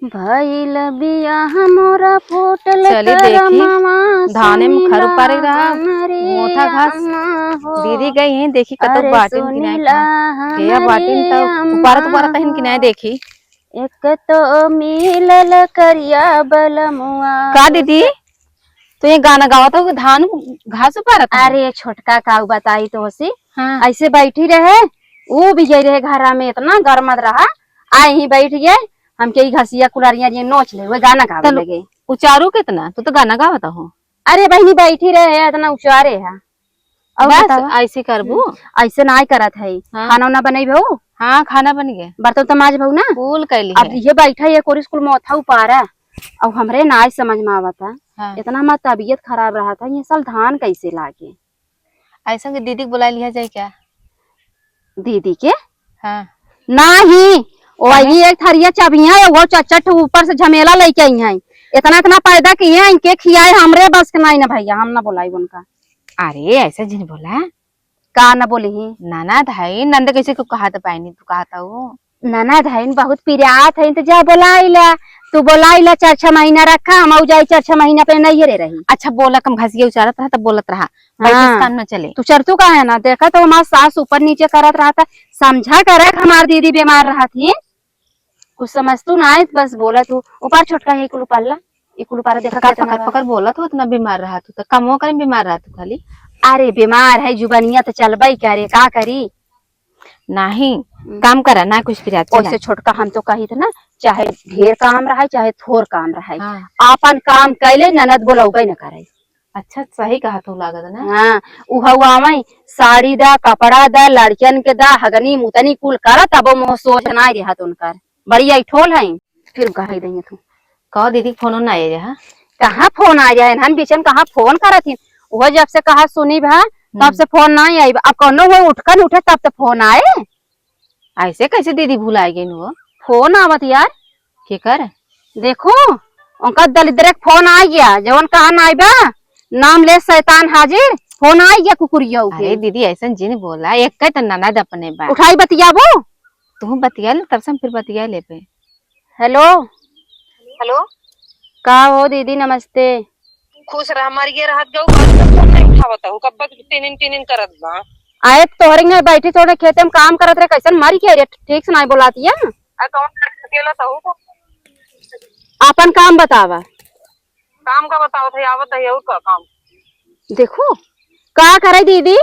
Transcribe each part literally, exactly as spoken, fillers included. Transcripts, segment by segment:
भइल बियाह मोरा फूटल चली देखी, करमवा धाने में खर सुनीला उपारे रहा, हमरे मोथा घास। अम्मा हो। दीदी गई हैं, देखी कतौ अरे बाटिन कि नाहीं सुनीला खान। के या बाटिन हमरे तौ उपारत उपारत अम्मा तहिन कि नाहीं हो। देखी। एक तो मिलल करिया बलमुआ। का दीदी, तू ये गाना गावत हो कि धान घास उपारत हो? अरे छोटका का बताई तोहसे, हाँ। ऐसे बैठी रहे, ऊ भी गई रहे घरा में, इतना गरमत रहा, आए ही बैठ गए, हमके ई घसिया कुलरिया जे नोच ले, वो गाना गावे तनु लगे। उचारू कितना? तू तो गाना गावत हो। अरे बहिनी बैठी रहे, इतना उचारे है। और बस बतावा। ऐसे करबू? हम्म, ऐसे नाय करत है। हाँ। खाना उना बनइबू? हाँ, खाना बन गया। बर्तन तो माज भऊ ना? कुल कैली अब है। ये बैठा ये कोरी स्कूल में ओथा उपारा। अब हमरे नाय समझ में आवता। हाँ। इतना हमार तबीयत खराब रहा था, ये साल धान कैसे लागे? ऐसा कि दीदी के बुला लिया जाए क्या? दीदी के? हाँ। नाही, वही एक थरिया चबिया है, वो चट चट ऊपर से झमेला लेके आई हैं। इतना इतना पैदा किए हैं, इनके खियाए हमरे बस के नाई ना भैया, हम ना बोलाई उनका। अरे ऐसा जिन बोला। का ना बोली ही? ननद है, नंद कैसे को कहा तो पाइनी, तू कहा था वो? ननद है, बहुत पिरात है, तो जा बोलाई ला, तू बोलाई ला, चार छह महीना रखा, हम आऊ जाई चार छह महीना पे नैहरे रही। अच्छा बोला, कम घसिया उचारत रहा, तब बोलत रहा। बैठे हाँ। कान में चले। तू चरतू का है ना, देखा तो हमार सास ऊपर नीचे करत रहा था, समझा करे कि हमार दीदी बीमार रहा थी, कुछ समझतू ना आए, बस बोला तू ऊपर छोटका है, कुल पल्ला, ई कुल ऊपर देखा का कितना पकड़ बा। पकड़ बोला तू, इतना बीमार रहा तू, तो कमो करे बीमार रहा तू खाली। अरे बीमार है, जुबानिया तो चलबई करे, का करी? नाही, हम्म। काम करा ना कुछ पिरात ओसे चला। छोटका हम तो कही थे ना, चाहे ढेर काम रहे, चाहे थोर काम रहे, हाँ। आपन काम कैले ननद बोलौबे न करे। अच्छा, सही कहा तू लागत ना। हाँ, उ हऊ आवई, साड़ी दा, कपड़ा दा, लड़कियन के दा, हगनी मुतनी कुल करत, तबो मुँह सोच नाई रहत उनकर। बड़ी ऐठोल है। फिर कहा ही देंगे तू। कहो दीदी, फोन ना आए रहा? कहाँ फोन आ जाए? हम बीच में कहाँ फोन करत ही? वो जब से कहा सुनी भा, तब हम्म। से फोन ना आई। अब कौनो हो उठकन उठे तब तो फोन आए। ऐसे कैसे दीदी भुलाए गई वो? फोन आवत यार। के कर? देखो, उनका दलिद्र के फोन आ गया, जवन कहा ना आइबा, नाम ले शैतान हाजिर, फोन आ गया कुकुरिया के। अरे दीदी, ऐसा जिन बोला, एक तो ननद अपने बा। उठाई बतियाबो? तू बतिया ले, तब से हम फिर बतिया लेबे। हेलो। हेलो। का हो दीदी, नमस्ते। खुश रह, मरिए रहत गऊ, बात का फोन नहीं उठावत हो, कब तक टिनिन टिनिन करत बा। आए तोहरे घर बैठी, तोहरे खेते में काम करत रहे, कैसन मर गया रे, ठीक से नहीं बोलातिया। आ कौन अकेला तो हो? आपन काम बतावा। काम का बतावत है, आवत है, और का काम? देखो, का करे दीदी?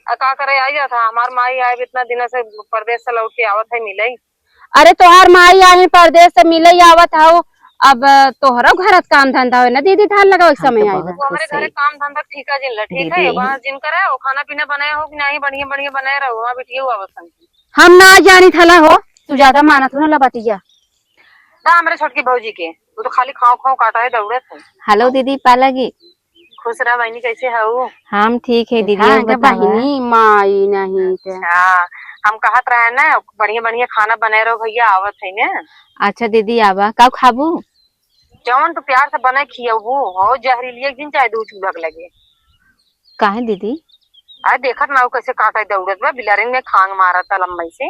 आ का करे, आई जात है, हमार माई आए, इतना दिन से परदेस से लौट के आवत है, मिले। अरे तोहार माई आहे परदेस से मिले आवत हऊ, अब तोहरो घरत काम धंधा होए ना दीदी, धान लगावे के हम समय तो आई बहुत बा। वो हमरे खुश घरे है। काम धंधा ठीक है जिन ला, ठीक है, दीदी। वहाँ जिन करे, वो खाना पीना बनाए हो कि नहीं, बढ़िया बढ़िया बनाए रहो, वहाँ बिटिया आवत है। हम ना जानी थला हो, तू ज्यादा मानत हो ना लबतिया। ना हमरे छोटकी भौजी के, वो तो खाली खाओ खाओ काटा है, दौड़त है। हेलो दीदी, पालागी। खुश रह बहिनी, कैसे हऊ? हम ठीक है दीदी, हाँ, और के बतावा। बहिनी, माई नहीं के। अच्छा, हम कहत रहे ना, बढ़िया बढ़िया खाना बनाए रहो भैया, आवत है ना। अच्छा दीदी, आवा, का खाबू? जवन तू प्यार से बनाए खियाबू, हो जहरीलिया एक दिन चाहे दू चूल्हा के लगे। काहे दीदी? अरे देखत ना हो कैसे कांटा दौड़त बा, बिलारिन में खांग मारत लम्बई से।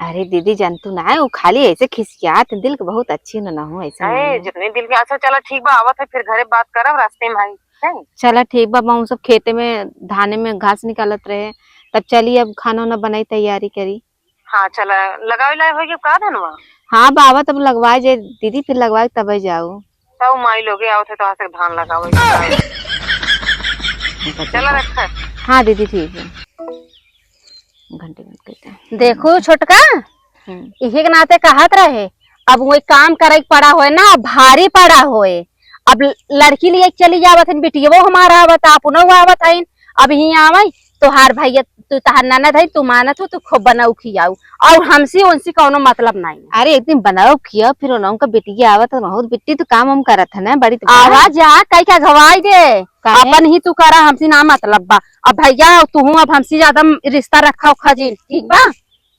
अरे दीदी, जानतू ना है, वो खाली ऐसे खिसियात, दिल के बहुत अच्छी न, ना हो, ऐसे अरे, नहीं है। जितने दिल के, अच्छा, चला, ठीक बा, आवत है, फिर घरे बात करब, रास्ते में आई, ठीक है? चला, ठीक बा, हम सब खेते में, धाने में घास निकालत रहे, तब चली, अब खाना उना बनाई, तैयारी करी। हाँ, चला, लगावे लाए होई कि का धनवा? हाँ, बाबा, तब लगवाए जे, दीदी, फिर लगवाए, तब जाओ। तब माई लोगे आवत है, तो आज तक धान लगावे। चला, रखा। हाँ, दीदी, ठीक है। घंटे बंद कर दे। देखो छोटका, हम्म। इहे के नाते कहत रहे, अब वो काम करे के पड़ा होए ना, भारी पड़ा होए। अब लड़की लिए चली जावत हन, बिटियवो हमार आवत, अपनो आवत हइन, अब ही आवे, तोहार भैया, तू तहार ननद है, तू मानत हो, तू खूब बनाऊ खियाऊ, और हमसे उनसे कौनो मतलब नहीं। अरे एक दिन बनाओ खियाओ, फिर उनका बिटिया आवत है, बहुत बिट्टी तो काम हम करत है ना, बड़ी तो आवा जा, कई का घवाई दे, काहे? अपन ही तू करा, हमसे ना मतलब बा। अब भैया, तू अब हमसे ज्यादा रिश्ता रखा उखा जिन, ठीक बा?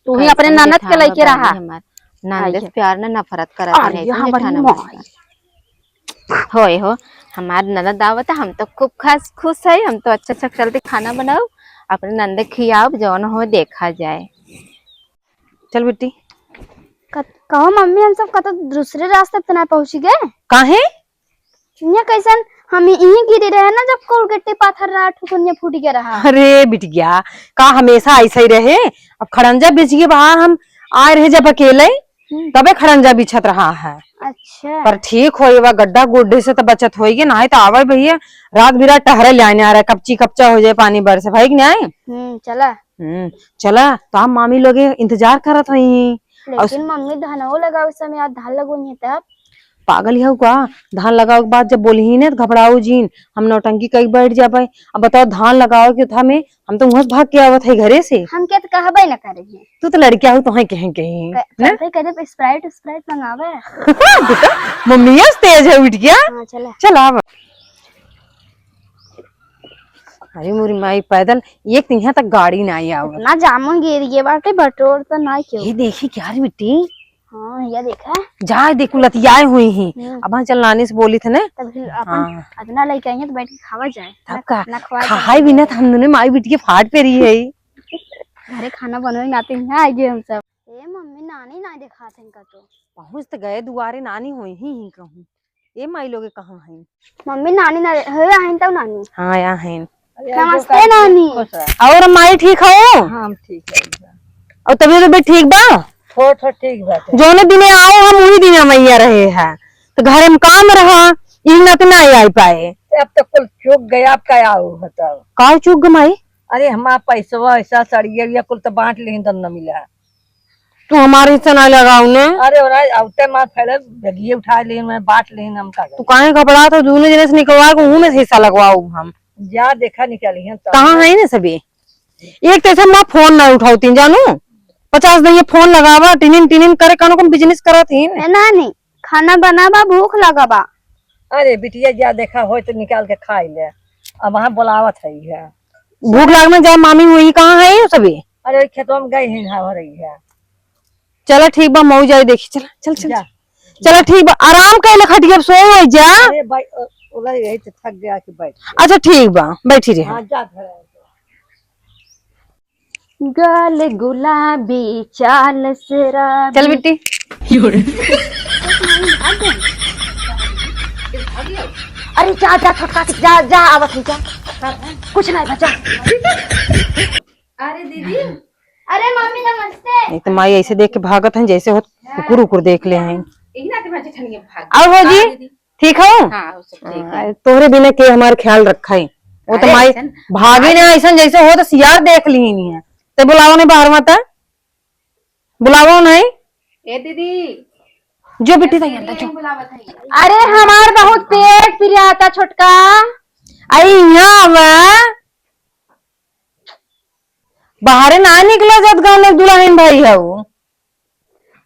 तू ही अपने कैसन ननद के जेठान लइके बा रहा। हमार ननद से आइए। प्यार ना नफरत करत अरे, है, ऐसन हमारी जेठान माई। हमार। होए हो, हमार ननद आवत, हम तो खूब खास खुश है, हम तो अच्छा अच्छा चलते खाना बनाओ, अपने ननद खियाओ, जौन हो देखा जाए। चल बिट्टी। कत-, कहो मम्मी, हम सब कतो दूसरे रास्ते पे ना पहुँची गए? काहे? ये कैसन, हम यहीं गिरे रहे ना, जब कुल गिट्टी पाथर रहा, ठुकुनिया फूट गया रहा। अरे बिटिया, का हमेशा ऐसा ही रहे? अब खड़ंजा बिछ गए बाहर, हम आए रहे जब अकेले, हम्म। तबे खड़ंजा बिछत रहा है। अच्छा। पर ठीक होई बा, गड्ढा गुड्ढे से तो बचत होई गे, नाहीं तो आवे भैया, रात बिरात टहरे ले आने आ रहा है, कपची कपचा हो जाए पानी बरसे, भाई कि नाहीं? हम्म, चला। हम्म, चला, तो आप मामी लोग इंतजार करत होई। और लेकिन मम्मी, धानवो लगावे समय आज धान लगोनी है तब। पागल हऊ का? धान लगावे के बाद जब बोलही ने तो घबराऊ जीन, हम नौटंकी कई बैठ जाबे। अब बताओ, धान लगावे के था में हम तो वहां से भाग के आवत है घरे से। हम के तो कहबे न करे हैं। तू तो लड़किया हो, तोहे कहें कहीं, क-, ना? कहते कहते Sprite, Sprite मंगावे। बेटा, मम्मी आज तेज है, उठ गया। हाँ, चला। चला अब। अरे मोरी माई, पैदल एक तो यहाँ तक गाड़ी ना आवत। ना जामुन गिर गए बाटे, बटोर तो ना क्यों। ये देखी क्या रे बिट्टी? हाँ, ये देखा। जा देखू लतियाए हुई ही। हम्म। अब चल नानी से बोली थे ना। तब फिर अपन हाँ। अतना लेके आई है तो बैठ के खावा जाए। तब ना, का? ना खवाए खाए तब बिना तो हम दोनों माई बिट्टी के फाट पे रही है। घरे खाना बनवे में आते हैं, आ गए हम सब। ए मम्मी, नानी ना दिखाते हैं का तो। पहुँच तो गए दुआरे, नानी होई ही, ही कहूँ। ए माई लोगे कहाँ हैं? मम्मी, नानी ना, हे, आहिन तब नानी। हाँ, आहिन। नमस्ते नानी। खुश रह। और माई ठीक हो? हाँ, हम ठीक है। और तबियत उबियत ठीक बा? थोड़ा, थोड़ा ठीक बा। जौने दिने आओ हम, वही दिने मैया रहे हैं, तो घर में काम रहा, यही नाते ना आई पाए। अब तो कुल चूक गया, अब का आओ बताओ। का चूक ग माई? अरे, हमार पैसवा ऐसा सड़िया उड़िया कुल तो बांट लेहिन, तब न मिला। तू हमारे हिस्सा ना लगाऊ ने। अरे, ओरा, अब ते मार फैले, बगिए उठा लेहिन, मैं बांट लेहिन, हम का तू करी? काहे घबरात हो? दूनो जने से निकलवा के उहू में से हिस्सा लगवाऊ हम। जा, देखा, निकाली हैं तब। कहाँ है ना सभी? एक तो ऐसे माँ फोन ना उठावती, जानू, पचास दिन ये फोन लगावा, टिनिन टिनिन करे, कानो कौन business करत ही? ए नानी, खाना बनावा, भूख लगावा। अरे बिटिया, जा देखा होय तो निकाल के खाई ले। अब वहाँ बुलावत है, है। भूख लाग में जा, मामी हुई कहाँ है ये सभी? अरे खेतवा में गई है, नहा रही है। चला ठीक बा, मऊ जाई देखी, चला, चल, चल, जा। चल। चला ठीक बा, आराम कर ले खटिया पे सोए जा। अरे भाई, ओ-, ओला यही तो थक गया कि बैठ। अच्छा ठीक बा, बैठी रहे। हाँ, जा घर आ जा। गाल गुलाबी चाल शराबी। चल बिट्टी। अरे जा, जा, छोटका के, जा, जा, आवत है, जा। कुछ नहीं बचा। अरे दीदी। अरे मम्मी नमस्ते। एक तो माई ऐसे देख के भागत हैं जैसे हो कुकुर उकुर देख ले हैं। यही नाते मैं जेठनिया भाग और भौजी? हाँ दीदी। ठीक हो? हाँ, वो सब ठीक है। हाँ, तोहरे बिना के हमार ख्याल रखा है? वो तो अरे, माई ऐसन भागी ना, ऐसन जैसे हो तो सियार देख ली नहीं है। ते बुलाओ नहीं बाहर माता, बुलाओ नहीं। ए दीदी, जो बिट्टी तैयार था, जो। बुलावत है। अरे, हमार बहुत पेट पिराता छोटका। आई यहाँ आवा। बाहरे ना निकला जात, गाँव में दुल्हन भाई है वो।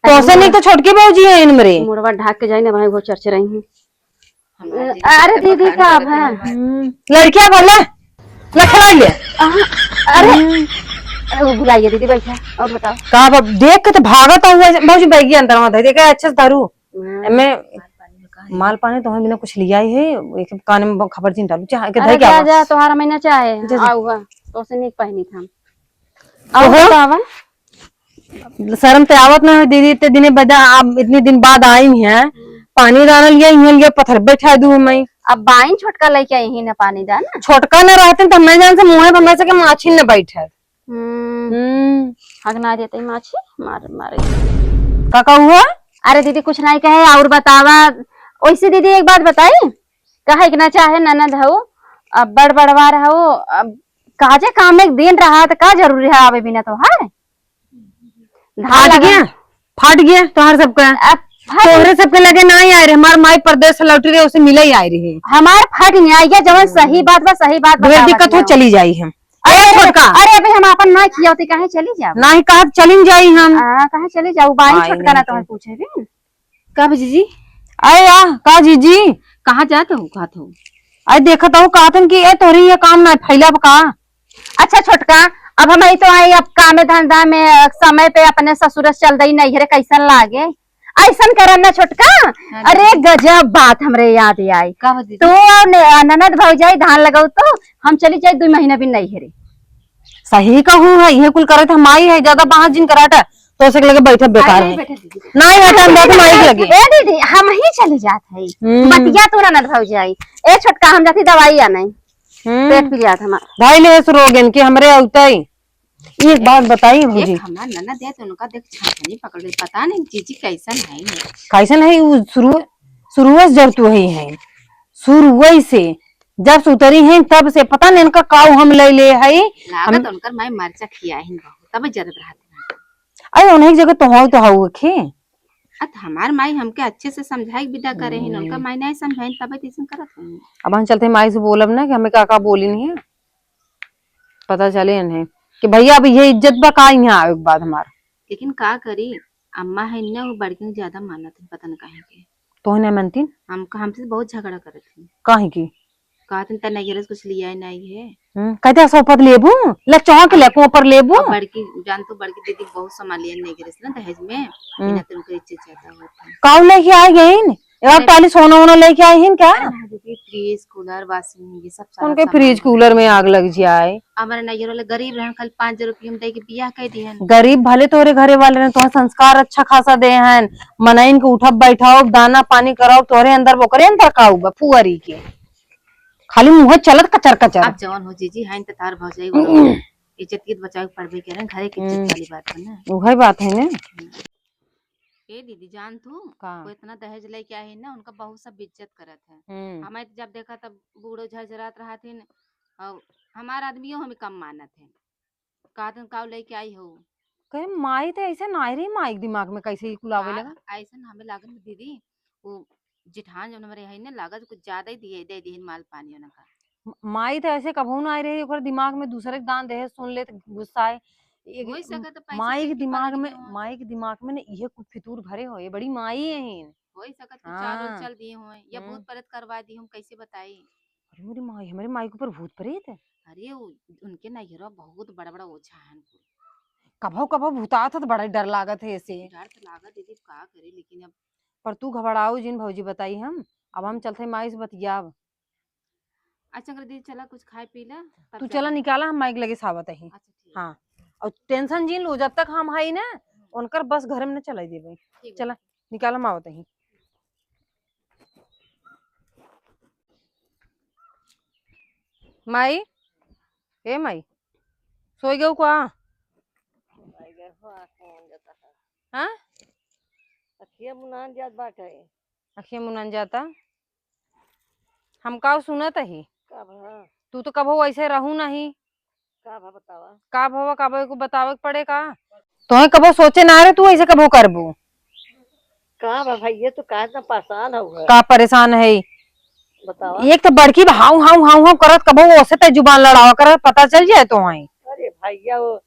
तोसे नहीं तो छोटकी भौजी है इनमरे। मुड़वा ढाक के जाए ना भाई, वो चर्चे रही हैं। अरे दीदी, का अब है? हम्म, लड़किया बोले, लखलाई ले। अरे, अरे, वो बुलाइए दीदी, बैठा, और बताओ। का अब देख के तो भागत हुआ, भौजी बैगी अंदर में धर दे, का अच्छा से धरू। हाँ। एमे माल पानी तो हम बिना कुछ लिया ही है, एक कान में खबर चिंता लू, चाहे के अरे धर के जा, आवा। जा, तोहार महीना चाहे, जा, जा। आऊगा, तो से नहीं पहनी था। और ओहो। बतावा। शर्म ते आवत ना हो दीदी, इतने दिने बाद आप, इतने दिन बाद आई हैं, पानी दाना लिया, यहाँ लिया, पत्थर बैठा दूँ मैं। अब बाइन छोटका लेके आई ही ना पानी दाना। छोटका ना रहते तो मैं जान से मुँहे पर मैं से के माछी न बैठे। हम्म। हम्म। हगना देते माछी, मार, मारे। का, का हुआ? अरे दीदी कुछ नहीं कहे, और बतावा। वैसे दीदी एक बात बताई, कहे के ना चाहे ननद हो, अब बड़ बड़वार हो, अब काजे काम एक दिन रहा तो का जरूरी है आवे बिना तोहार? धान फाट लगा गया, फाट गया तोहार सबका। अब फाट तोहरे सबके लगे ना ही आए रहे, हमार माई परदेस से लौटी रहे, उसे मिले ही आए रहे। हमार फट नहीं आई है, जवन सही बात बा, सही बात ढेर बतावत दिक्कत हो, जाओ। चली जाई हम। अरे, ए, छोटका। अरे, अबे हम आपन ना किया होती, काहे चली जाओ? ना ही कहा चली जाई हम। हाँ, काहे चली जाओ? बाई आई छोटका ना नहीं तोहर के। पूछे भी। का बा जीजी? अरे या, का जीजी? कहाँ जात हो, कहत हो? अरे देखत हो, कहत हन कि ए तोहरी ये काम ना फैला बा का? अच्छा छोटका, अब हम आई तो आई, अब काम धंधा में समय पे अपने ससुर से चल दई नैहरे, कैसन लागे? ऐसन करन ना छोटका। हाँ, अरे दीदी। गजब बात हमरे याद आई। का हो दीदी? तू और ने-, ननद भौजाई धान लगाऊ तो हम चली जाई दू महीना भी नैहरे। सही कहू है, ये कुल करत हम आई है, ज्यादा बाहर जिन कराटा। तो से लगे बैठब बेकार है। नहीं, हटा, हम जात माई के लगे। ए दीदी, हम ही चली जात है। हम्म। बतिया तू ना, ना भौजाई। ए छोटका, हम जाती दवाई आने। हम्म। पेट पिरात हमार। भाई ले से रोगन के हमरे औतई। एक बात बताई भौजी। देख, हमार ननद है तो उनका देख छनछनी पकड़ गई। पता नहीं जीजी कैसन है ये। कैसन है वो शुरू, शुरुए से जरतू है, है। शुरुए से जब से उतरी हैं तब से पता नहीं इनका काऊ हम ले ले है। लागत हम उनकर माई मरचा खिया ही बहुत, तब जरत रहत है। अरे उन्हीं की जगह तो हो तो हो खे। अत हमार माई हमके अच्छे से समझाई विदा करे ही, उनका हम्म। माई नहीं समझाई तब ऐसन करत है। अब हम चलते माई से बोलब ना कि हमें का का बोली नहीं है। पता चले इन्हें कि भैया अब ये इज्जत बा का यहाँ आवे के बाद हमार। लेकिन का करी, अम्मा है न, वो बड़की ज्यादा मानत है, पता न काहे के। तोहे नहीं मानतीन? हम, हमसे बहुत झगड़ा करत है। काहे की? कहत हैं, "तै नैहरे से कुछ लिया ही नहीं है।" हम्म, कहते हैं, "सोफत लेबू? ले चौक ले, हाँ। कोपर लेबू?" अब बड़की, जान तो बड़की दीदी बहुत सामान लिया नैहरे से ना दहेज में, हम्म। इन्हें तो उनके इज्जत ज्यादा होता है। काऊ लेके आ गई न? एक अरे टाली सोना वोना लेके आई हैं क्या? अरे हाँ दीदी, फ्रिज, कूलर, वॉशिंग, ये सब सारा उनके सामान फ्रिज, है। कूलर में आग लग जाए। हमारे नैहर वाले गरीब रहन, खाली पाँच हजार रुपये में दे के बियाह कर दिहन। गरीब भले तोहरे घरे वाले रहन, तोहर संस्कार अच्छा खासा दे हैं, मनइन के उठब बैठाओ, दाना पानी कराओ, तोहरे अंदर ओकरे अंदर काऊ बा, फुअरी के। खाली मुँह चलत कचर कचर। अब जवन हो जीजी, हैं त तार भौजाई वो इज्जत के बचावे के पड़बे करे, घरे के इज्जत हम्म। वाली बात है ना। उहे बात है ना। हम्म। ए दीदी, जान तू, का? वो इतना दहेज लेके आए हैं ना, उनका बहुत सब बेइज्जत करत है। हम्म। हमें तो जब देखा तब बूढ़ो झरझरात रहत हैं, और हमार आदमियों हमें कम मानत है। कहत हैं, "काऊ लेके आई हो?" कहे, माई तो ऐसे ना रही, माई के दिमाग में कैसे ही कुल आवे का लगा? ऐसन हमें लागल दीदी, वो जेठान जौन हमारे है ना, लागत कुछ ज्यादा ही दिए, दे दिए माल पानी उनका। म-, माई तो ऐसे कबहू ना आई रही, ओकर दिमाग में दूसरे के दान दहेज सुन ले तो गुस्सा आए। एक होई सकत है पैसा माई के देके दिमाग पानी में, के हो। माई के दिमाग में ना इहे कुल फितूर भरे हो, ये बड़ी माई है ही। होई सकत कुछ चाल उल हाँ। चल दिए हों, या हम्म। भूत प्रेत करवा दिए हों, कैसे बताई? अरे मेरी माई, हमारे माई के ऊपर भूत प्रेत है। अरे वो, उनके नैहरा बहुत बड़ा बड़ा ओझा है उनको। कभो कभो भूतात है तो बड़ा डर लागत है ऐसे। डर तो लागत दीदी, का करे, लेकिन अब पर तू घबराओ जिन भौजी, बताई हम, अब हम चलते माई से बतियाब। अच्छा, अगर दीदी चला कुछ खाए पी ला, तब तू चला जाबे। निकाला, हम माई के लगे सावत ही। अच्छा, ठीक। हाँ, और टेंशन जिन लो, जब तक हम हई ना, हम्म। उनकर बस घर में न चलाई देबे। ठीक बा। चला, निकाला, हम आवत ही। माई, ए माई, सोई गऊ का? सोई गए हो, आँख मूंद जाता है। हाँ? अखिया मुनान जात बाटे। अखिया मुनान जाता? हम का सुनत ही? का भा? तू तो कबो वैसे रहू नहीं। का भा बतावा? का भवा, का भवा, को बतावे के पड़े का? तोहे कबो सोचे ना रहे तू ऐसे कबो करबू। का बा भाई, ये तो का इतना परेशान हो गया? का परेशान है? बतावा। एक तो बड़की बा हाउ, हाउ, हाउ, हाउ करत, कबो ओसे ते जुबान लड़ावा करत, पता चल जाए तो है। अरे भैया, वो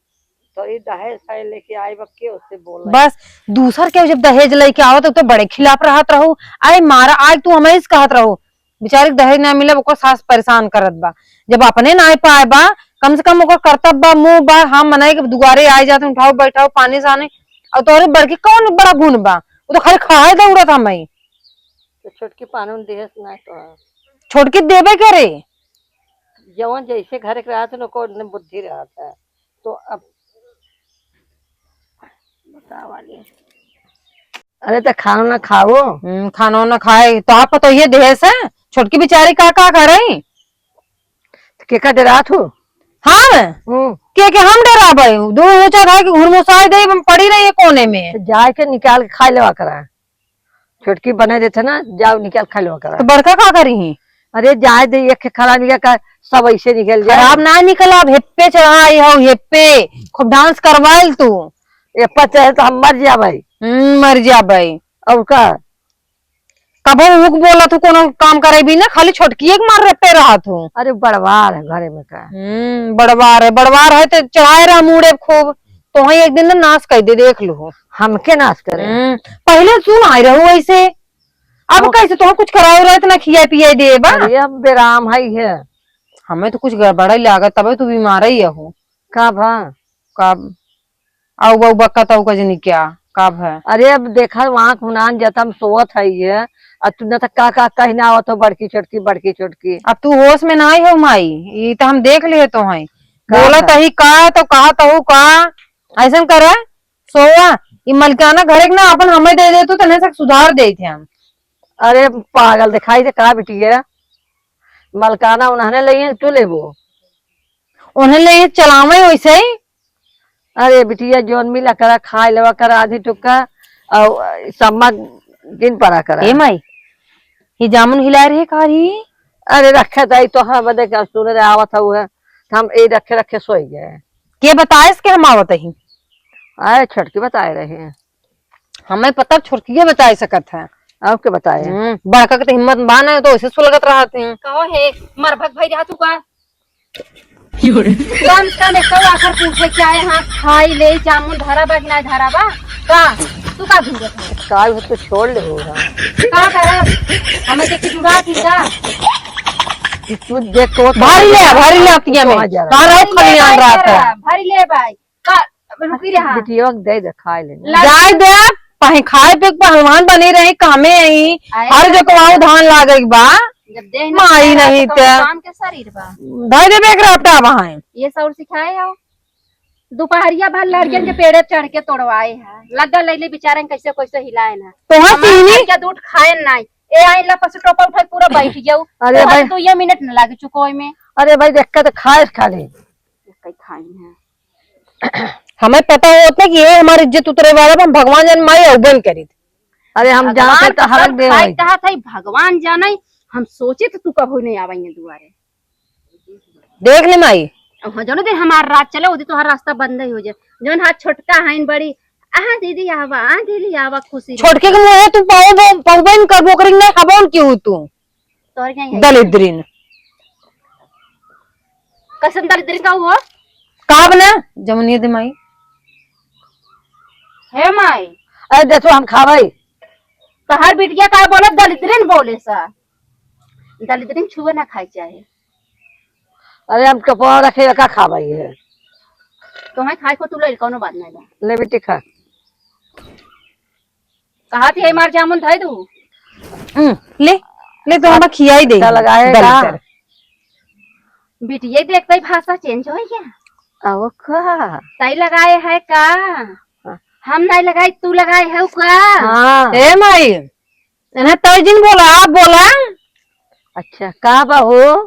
तो ये दहेज है लेके आए बा, के उससे बोल रहे? बस, दूसर के जब दहेज लेके आवत, तो बड़े खिलाफ रहत रहू। अरे मारा, आज तू हमें इस कहत रहू, बेचारी के दहेज ना मिले, ओकर सास परेशान करत बा। जब अपने ना पाए बा, कम से कम ओकर करतब बा, मुंह बा, हाँ, मनई के दुआरे आए जात, उठाओ, बैठाओ, पानी साने, और तोहरे बड़की कौन बड़ा गुण बा? वो तो खाली खाए दौड़त हमें। तो छोटकी पानी देहस ना तो। छोटकी देबे करे। जवन जैसे घर के रहत है, ओकर ने बुद्धि रहत है। तो अब बतावा ले। अरे तो खाना ना खाओ। हम्म, खाना ना खाए। तो आप तो ये देहस है, छोटकी बेचारी का, का करे? तो के का डरात हो? हम? हम्म। के, के हम डराबे? दो हो चार है कि घुरमुसाए दे, हम पड़ी रही है कोने में। तो जाए के निकाल के खाए लेवा करा। छोटकी बने देते ना, जाओ निकाल खा लो करा। तो बड़का का करी ही? अरे जाए दे, एक खराब निकल का सब ऐसे निकल जाए। खराब ना निकला, अब हेप्पे चढ़ाई हो, हेप्पे। खूब डांस करवाइल तू। हेप्पा चढ़े तो हम मर जाबे। हम्म, मर जाबे। और का? कबो हुक बोला तू कोनो काम करे भी ना, खाली छोटकी एक मार हेप्पे रहा तू। अरे बड़वार है घरे में का। हम्म, बड़वार है, बड़वार है तो चढ़ाए रहा मूड़े खूब। तो वहीं एक दिन ना नाश कर दे, देख लो। हमके नाश करे? हम्म, पहले तू ना आए रहो ऐसे। अब वो कैसे तोह कुछ कराओ रहे, इतना खिया पिया दे बा? अरे, हम बेराम है, है। हमें तो कुछ गड़बड़ा ही लागत, तबे तू बीमार ही हो। का भा? का? आऊ बाऊ बक्का ताऊ का जनी क्या? का भा? अरे, अब देखा, वहाँ खुनान जाता, हम सोवत है ये। आ तू ना तो का, का कहना आवत हो, बड़की छोटकी, बड़की छोटकी। अब तू होश में ना आई हो माई, ये तो हम देख लिए तो हैं। का बोलत भा? ही का, तो कहा तो का, ऐसन करे? तो हुआ, ई मलकाना घरे के ना अपन हमें दे दे, तू तने से सुधार देइत है हम। अरे पागल दिखाई दे का बिटिया, मलकाना उन्हने लेइहैं, तू लेबो? उन्हने लेइहैं, चलावे वैसे ही। अरे बिटिया, जौन मिला करा, खाए लेवा करा आधी टुक्का, और सम्मा गिन पड़ा करा। ए माई, ये जामुन हिलाए रहे का रही? अरे रखे तो, तो हाँ बदे का सुने रे आवत हुए, हम ए रखे रखे सोई गए। के बताइस के हम आवत ही? आए छोटकी बताए रहे। हमें पता छोटकिए बताए सकत है। आपके बताए? हम्म, बड़का के तो हिम्मत बा ना, तो ऐसे सुलगत रहत हैं। कहो हे, मरभक भाई रहा तू का? कम से कम एक तो आखिर पूछे क्या है, हाँ, खाई ले जामुन धरा बा कि ना धरा बा? का? तू का घूरत है? काल हो तो छोड़ ले हो रहा। का करब? हमें देख के जुड़ा थी का? कि तू देख को भर ले, भर ले अतिया में। कहाँ जा रहा? कहाँ रहो खलियान रहा था? भर ले भाई। का, रुकी रहा। बिटिया के दे दे, खाए ले। लड़- जाए दे, पहे खाए पे पहलवान बने रहे, कामे आई। आए हर ना जो कमाऊ धान लागे के बा। जब देह माई नहीं तो ते। काम के शरीर बा। धर दे बेग रापटा बहाए। ये सौर सिखाए हो। दोपहरिया भर लड़कियन के पेड़े चढ़ के तोड़वाए है। लड्डा ले ले बेचारे कैसे कैसे हिलाए ना। तोहर हमार चीनी? घर के दूध खाए ना। ए आई ला पसु टोपा उठाए पूरा बैठ जाऊ। अरे तोहर भाई। तो ये मिनट न लागे चुकोय में। अरे भाई देख के तो खाए खा ले। कई खाई है। हमें पता होत ना कि ये हमारी इज्जत उतरे वाला बा, हम भगवान जान माई अउबन करी। अरे हम भगवान जानत तो हरक सब दे खाई होई। कहा था, भगवान जाने, हम सोचे तो तू कभो नहीं आवेंगे दुआरे। देख ले माई। अब हाँ, जौन दिन हमार रात चले, वो दिन तोहार रास्ता बंद ही हो जाए। जौन हाथ छोटका है बड़ी, "आहा दीदी आवा, आ दीदी आवा", खुशी रहे। छोटके के मुँहे तू पाओ, पाओ बहन करबो करी, नहीं हबोन क्यों तू? तोहर क्या है? दलिद्रीन। कैसन दलिद्रीन का हुआ? का बना? जमुनिया दे माई। हे माई। अरे देखो हम खावाई। तोहार बिटिया का बोले दलिद्रीन बोले सा। दलिद्रीन छुए ना खाई चाहे। अरे हम कपड़ा रखे का खावाई है। तुम्हें खाए को तू ले कौनो बात नहीं बा। ले बेटी खा। कहा थी, "हे मार जामुन धई दू।" हम्म, ले, ले तो हम खियाई दे। अच्छा लगाए का? दलिद्र। बिटिया देखते ही भाषा change हो गया। आओ का? तई लगाए है का? हाँ। हम नहीं लगाई, तू लगाए है का? हाँ। ए माई, इन्हें तई जिन बोला, आप बोला। अच्छा, का बा हो?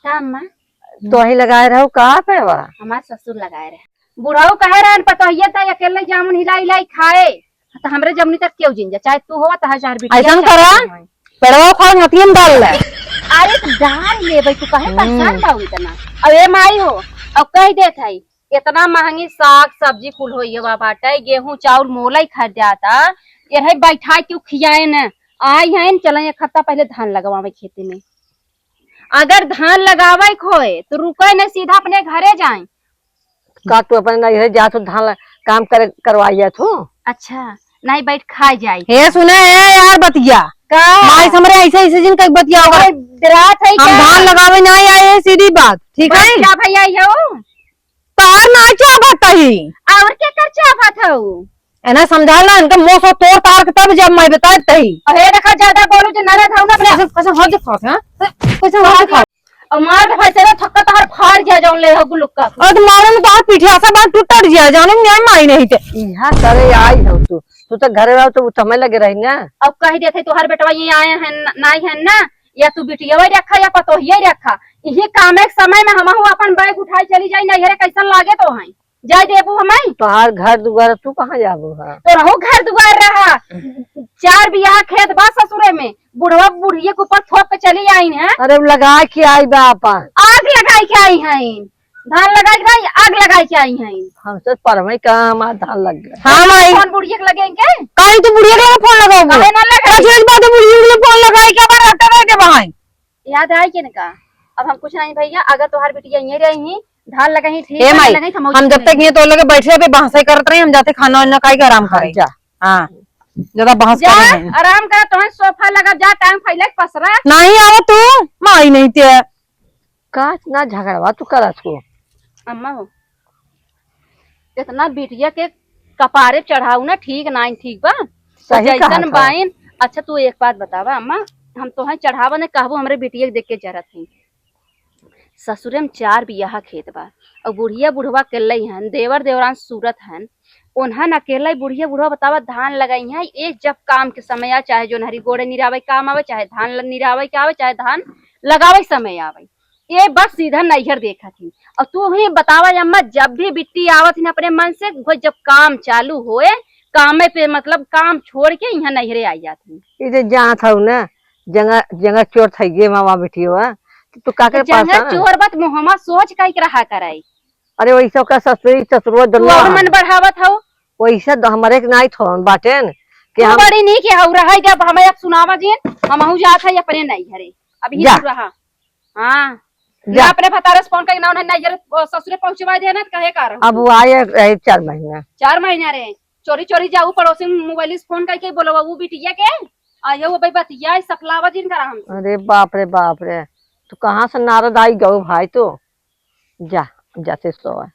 का अम्मा? तो ही लगाए रहो, का पे बा? हमार ससुर लगाए रहे। बुढ़ऊ कहे रहन, पतोहिया त अकेले जामुन हिलाई हिलाई खाए, त हमरे जमुनी तक क्यों जिन जा, चाहे तू हो, त हजार बिटिया ऐसन चाहे करा, तू होए। पेड़वा उखाड़ नतियन डाल ले। अरे त डाल लेबै, तू काहे हम्म। परेशान बाऊ इतना? अब ए माई हो, अब कह देत है, इतना महंगी साग सब्जी कुल होइए बा बाटे, गेहूं चाउर मोला ही खरीदाता, यही बैठा के खियाए न, आई हैं, चले एक हफ्ता पहले धान लगवावे खेते में। अगर धान लगावे के होए, तो रुके न, सीधा अपने घरे जाए। का तू अपने नैहरे जात हो, धान ल-, काम करे, करवाई जात हो? अच्छा, नहीं बैठ खाए जाई। हे सुने, ए यार बतिया। का? माई से हमरे ऐसे, ऐसे जिन कई बतिया होगा। ओए, डरात है हम क्या? धान लगावे नहीं आए, ये सीधी बात, ठीक है? क्या भैया ये हो? तोर ना चाहत ही। और के कर चाहत हऊ? एना समझा ला, इनका मुंह से तोड़ तार के तब जब मैं बताए तही। अरे देखा, ज्यादा बोलू जो नरद हऊ ना अपने। कैसे, कैसे हाथ दिखात है? कैसे हाथ दिखात? और मार के फैसला थक्का तोहर फाड़ गया जौन ले हो गुलुक्का। और तो मारे में तोहर पीठिया से बात टूट टट गया, जाने में न्याय माई नहीं थे। इहा करे आई हो तू, तू तो घरे रहो तो समय लगे रही ना। अब कह देते तोहर बेटवा ये आए हैं न-, नाई है ना, या तू बिटिया रखा या पतोहिया रखा, यही काम एक समय में हमहू अपन बैग उठाई चली जाई, नैहरे कैसन लागे तो हैं। जाए देबू हमें? तोहार घर दुआर, तू कहाँ जाबू हा? तो रहो घर दुआर रहा। चार बियाह खेत बा ससुरे में, बुढ़वा बुढ़िया के ऊपर थोप के चली आई हैं। अरे उ लगाए के आई बा अपन। आग लगाए के आई हैं। धान लगाए के नहीं, आग लगाए के आई हैं। हमसे परवे कहाँ हमार धान लग गए। हाँ माई। कौन बुढ़िया के लगे इनके? काहे तू बुढ़िया के लगे फोन लगाओ? काहे ना लगे? का जरूरत बात है बुढ़िया के लगे फोन लगाए के, हमारे रट्टा रह के बहाई। याद आई के इनका? अब हम कुछ नहीं भैया, अगर तोहार बिटिया यहीं रही, धान लगाई, ठीक ए है, माई, लगाई, हम हम जब तक ये तो लगे बैठे पे बहसे करत रही, हम जाते खाना वाना खाई के आराम हाँ, करे। जा। हाँ, ज्यादा बहस जा, करे नहीं। आराम कर, तुम्हें सोफा लगा, जा, टांग फैला के पसरा। नहीं आवा तू, माई नहीं ते। का इतना झगड़वा तू करत हो? अम्मा हो, इतना बिटिया के कपारे चढ़ाऊ ना, ठीक नाइन ठीक बा। सही जैसन कहा था। बाइन। अच्छा, तू एक बात बतावा अम्मा, हम तोहे चढ़ावा ने कहबो, हमरे बिटिया के देख के जरत हई। ससुरे में चार बियाह खेत बा, और बुढ़िया बुढ़वा के लई हन, देवर देवरान सूरत हन, उन्हन अकेला ही बुढ़िया बुढ़वा बतावा धान लगाई है, ये जब काम के समय आ, चाहे जो नहरी गोड़े निरावे काम आवे, चाहे धान ल-, निरावे के आवे, चाहे धान लगावे समय आवे, ये बस सीधा नैहर देखत ही। और तू ही बतावा अम्मा, जब भी बिट्टी आवत ही अपने मन से, वो जब काम चालू होए, कामे पे मतलब काम छोड़ के यहाँ नैहरे आई जात ही। ये जे जात हऊ ना, जंगा, जंगा चोर थई गे मामा बिटियो, तो तू का करे जंगा परेशान? चोर बात मुहमा सोच काई के रहा कराई। अरे वैसे ओकर ससुरी, ससुरवा तू दोनों और हम। मन बढ़ावत हऊ। वैसे तो हमारे के नाई थोन बाटेन कि तू हम बड़ी नीक हऊ, रहा जब हम एक सुनावा जिन, हमहू जात है अपने नैहरे। अभी जा। तू रहा। हाँ। जा। ना अपने भतारे से फोन करके ना उन्हें नैहरे, ओ, ससुरे पहुँचवा देना, तो कहे का रहू? अब वो आए रहे चार महीना। चार महीना रे। चोरी चोरी जाऊ पड़ोसी में मोबाइल से फोन करके बोलवा वो बिटिया के, आ ये वो भाई बतिया सफलावा जिन करा हमसे। अरे बाप रे बाप रे, तू कहाँ से नारद आई गऊ भाई तू? जा, जा से सोवा।